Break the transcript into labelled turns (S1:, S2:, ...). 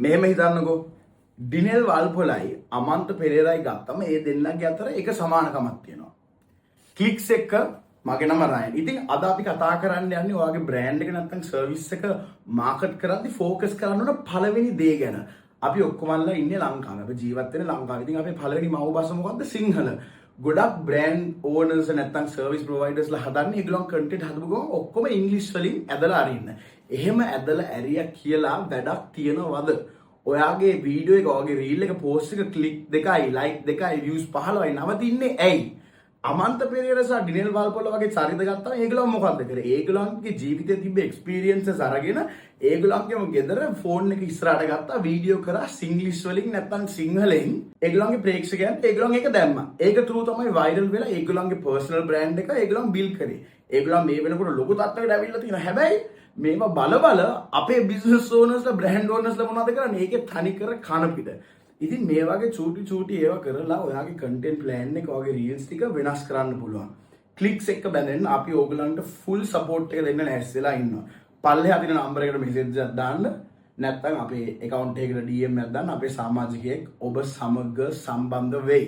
S1: මෙහෙම හිතන්නකෝ, ඩිනෙල් වල්පොලයි අමන්ත පෙරේරයි ගත්තම ඒ දෙන්නගේ අතර එක සමානකමක් තියෙනවා. ක්ලික්ස් එක්ක මගේ නම රයන්. ඉතින් අද අපි කතා කරන්න යන්නේ ඔයාගේ බ්‍රෑන්ඩ් එක නැත්නම් සර්විස් එක මාකට් කරද්දි ෆෝකස් කරන්න ඕන පළවෙනි දේ ගැන. අපි ඔක්කොමල්ලා ඉන්නේ ලංකාවේ. අපි ජීවත් වෙන්නේ ලංකාවේ. ඉතින් අපේ පළවෙනි මව් බස මොකද්ද? සිංහල. ගොඩක් බ්‍රෑන්ඩ් ඕනර්ස් නැත්නම් සර්විස් ප්‍රොවයිඩර්ස්ලා හදන්නේ ඒගොල්ලන් කන්ටෙන්ට් හදපු ගමන් ඔක්කොම ඉංග්‍රීසි වලින් ඇදලා අරින්න. එහෙම ඇදලා ඇරියා කියලා වැඩක් තියනවද? ඔයාගේ වීඩියෝ එක, ඔයාගේ රීල් එක, පෝස්ට් එක ක්ලික් 2යි, ලයික් 2යි, වීව්ස් 15යි නවතින්නේ ඇයි? අමන්ත පෙරේර සහ ඩිනෙල් වල්පොල වගේ චරිත ගත්තාම ඒගොල්ලෝ මොකද්ද කරේ? ඒගොල්ලන්ගේ ජීවිතේ තිබ්බ එක්ස්පීරියන්සස් අරගෙන ඒගොල්ලන්ගේම ගෙදර ෆෝන් එක ඉස්සරහට ගත්තා, වීඩියෝ කරා සිංග්ලිෂ් වලින් නැත්නම් සිංහලෙන්. ඒගොල්ලන්ගේ ප්‍රේක්ෂකයන්ට ඒගොල්ලන් ඒක දැම්මා. ඒක ත්‍රූ තමයි වයිරල් වෙලා ඒගොල්ලන්ගේ පර්සනල් බ්‍රෑන්ඩ් එක ඒගොල්ලන් බිල්ඩ් කරේ. ඒගොල්ලන් මේ වෙනකොට ලොකු තත්ත්වයකට ඇවිල්ලා තියෙනවා. හැබැයි මේවා බල බල අපේ බිස්නස් ඕනර්ස්ලා, බ්‍රෑන්ඩ් ඕනර්ස්ලා මොනවද කරන්නේ? ඒකේ තනිකර කන පිට. ඉතින් මේ වගේ චූටි චූටි ඒවා කරලා ඔයාගේ කන්ටෙන්ට් ප්ලෑන් එක, ඔයාගේ රීල්ස් ටික වෙනස් කරන්න පුළුවන්. ක්ලික්ස් එක්ක බැඳෙන්න අපි ඕගලන්ට ෆුල් සපෝට් එක දෙන්න ලෑස්ති වෙලා ඉන්නවා. පල්ලෙහා තියෙන නම්බර් එකට මෙසේජ් එකක් දාන්න, නැත්නම් අපේ ඇකවුන්ට් එකකට DM එකක් දාන්න. අපේ සමාජිකයෙක් ඔබ සමග සම්බන්ධ වෙයි.